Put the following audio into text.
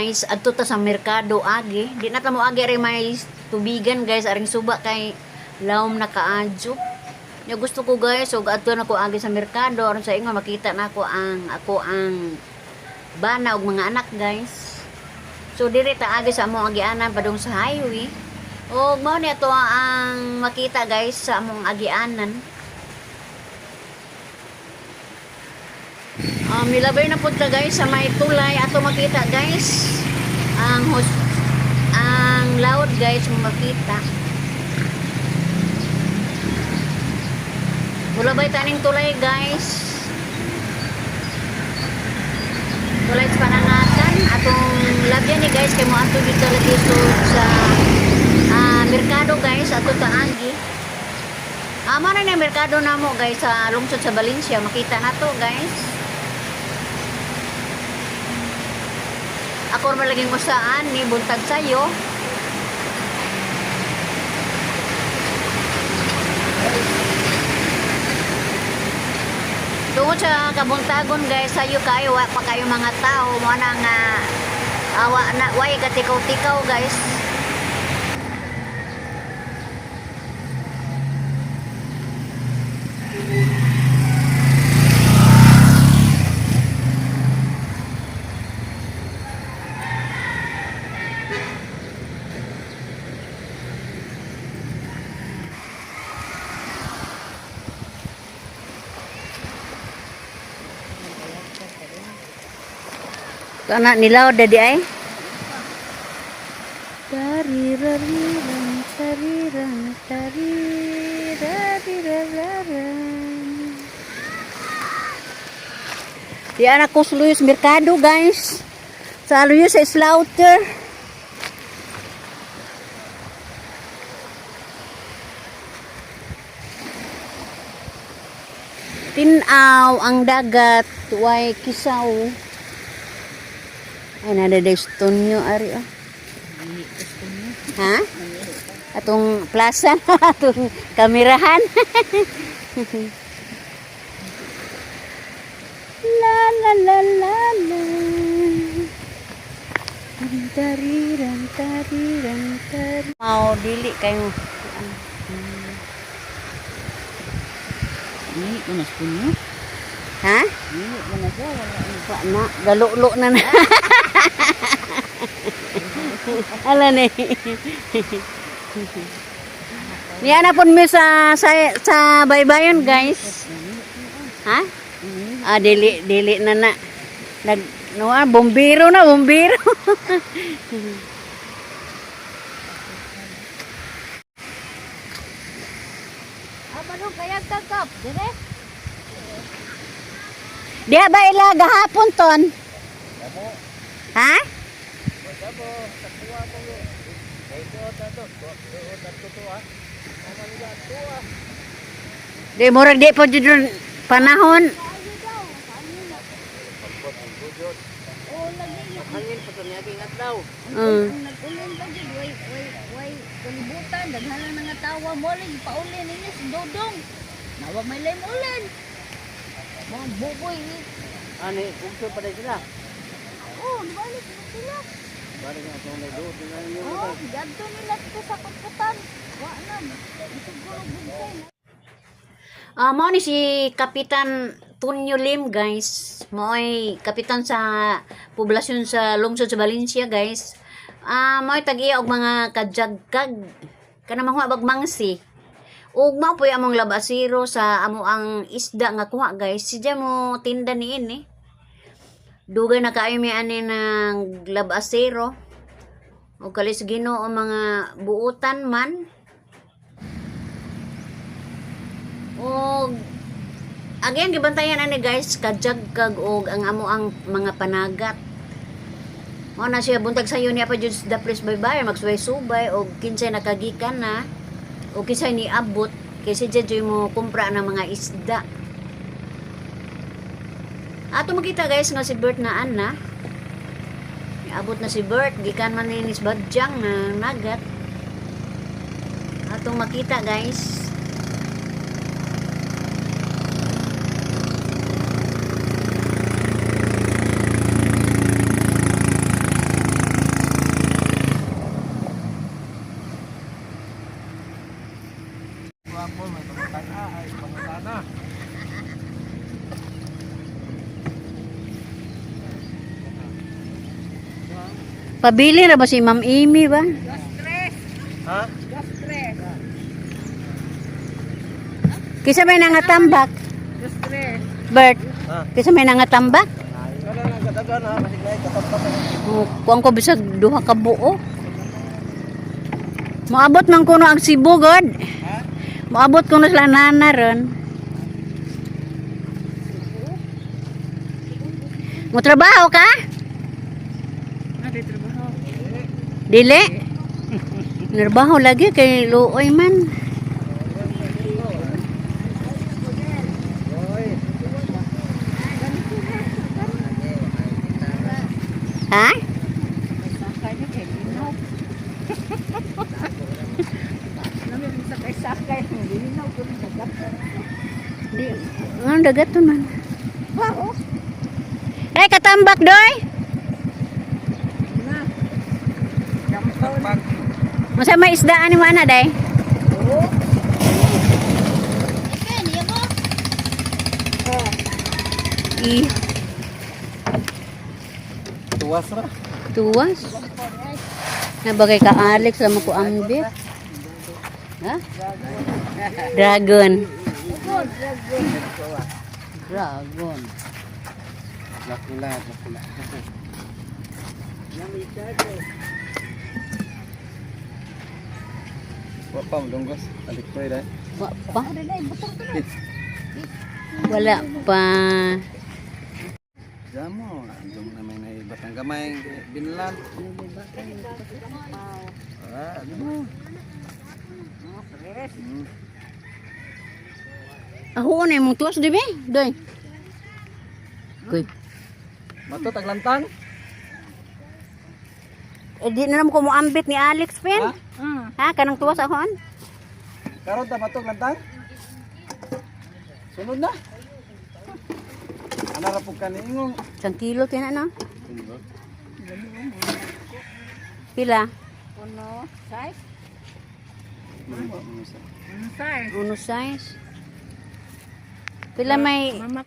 guys, adto ta sa merkado agi. Di na ta mo agi rin may tubigan guys, aring suba kay lawom na kaadyo. Nya gusto ko guys, og adto na ko agi sa merkado aron sa ingon makita na ako ang ako ang bana og mga anak guys. So diri ta agi sa among agianan padung sa highway. Og mao ni ato ang makita guys sa among agianan. Nilabay na pud ta guys sa may tulay ato makita guys ang hos ang loud guys mo makita. Mulabay taning tulay guys. Tulay sa Panangatan atong labyan ni guys kay mo ato dito lagi so sa merkado guys ato taagi. Amo na ni merkado namo guys sa lungsod sa Valencia makita na to guys. Ako man laging usaan ni buntag sayo. Tungod sa kabuntagon guys, sayo kayo wa pa kayo mga tao mo na nga awa na way katikaw-tikaw guys. Kana nilaw dadi ay. Tarirariran, tariran, tarirariraran. Di anak ko sa Luyos Merkado, guys. Sa Luyos sa slaughter. Tinaw ang dagat, way kisaw. Ay, nadadesto nyo, ari, oh. Ha? Atong plaza na, atong kamerahan. La la la la la. Tariran, tariran, tari. Mau dili kayo. Ini ko na punyo. Ha? Ini ko na siya wala na. Wa na, galulo na na. Ala ni. Niya na pud mi sa baybayon, guys. Ha? Ah, dili dili na na. Nag no, ah, bombero na, bombero. Ah, ano kaya kakap? Dire? Diya ba ila gahapon ton? Ha? Di murag di pa jud panahon. Hangin pa niya ingat daw. Nag-ulin ba jud way way way kalibutan daghan lang nga tawa mo lang ipaulin ninyo si Dodong. Nawa may lime ulan. Mga buboy ni. Ani ugso pa dai sila. Oh, balik na sila. Bari nga atong nagduot na ninyo. Oh, gadto nila dito sa kutkutan. Wa na. Siguro bugsay. Ah, mao ni si Kapitan Tunyo Lim, guys. Mao'y kapitan sa poblasyon sa lungsod sa Valencia, guys. Ah, mao'y tag-iya og mga kajagkag kana manguha bag mangsi. Ug mao po'y among labasiro sa amo ang isda nga kuha, guys. Siya mo tinda niini. Dugay na kaayo mi ani ng labasero. Og kalis Ginoo mga buutan man. Og again gibantayan ani guys kajagkag og ang amo ang mga panagat. Mao na siya buntag sayo niya pa jud sa the place baybay magsuway-subay og kinsay nakagikan na o kinsay niabot kay siya jud mo kumpra ng mga isda. Ato makita guys nga si Bert na ana. Niabot na si Bert gikan man ni Badyang na nagat. Atong makita guys. Hapon may pangutana ay pangutana. Pabili ra ba si Ma'am Amy ba? Ha? Kisa may nangatambak. Bert, Ha? kisa may nangatambak? Wala na kadagan ha, kasi kay katapatan. Oh, kuang ko bisag duha ka buo. Moabot man kuno ang Cebu god. Ha? Moabot kuno sila nana ron. Mo trabaho ka? Dili. Trabaho lagi kay luoy man. Ha? Sakay-sakay, linaw ko ng dagat. Di, ang dagat to man. Bao. Eh, katambak doy. Na. Masa may isdaan ni mo ana day? Ken, iya mo. I Tuwas ra. tuwas. Nabagay ka Alex sa ko ambit. Ha? Dragon. Dragon. Lakula, lakula. Wa pa dunggos, alik ko ira. Wa pa. Wala pa. Jamo, andong na may naibatang gamay binlan. Ah, ano? Ako na imong tuwas di ba? Doy. Kuy. Mato taglantang? Eh, di na naman ko moambit ni Alex Pen. Ha? Ha? Kanang tuwas akon? Karon ta mato lantang? Sunod na. Ana ra pud kaniingong. Isang kilo tin ano? Pila? Uno, size. Uno size. Uno size. Pila may Mama.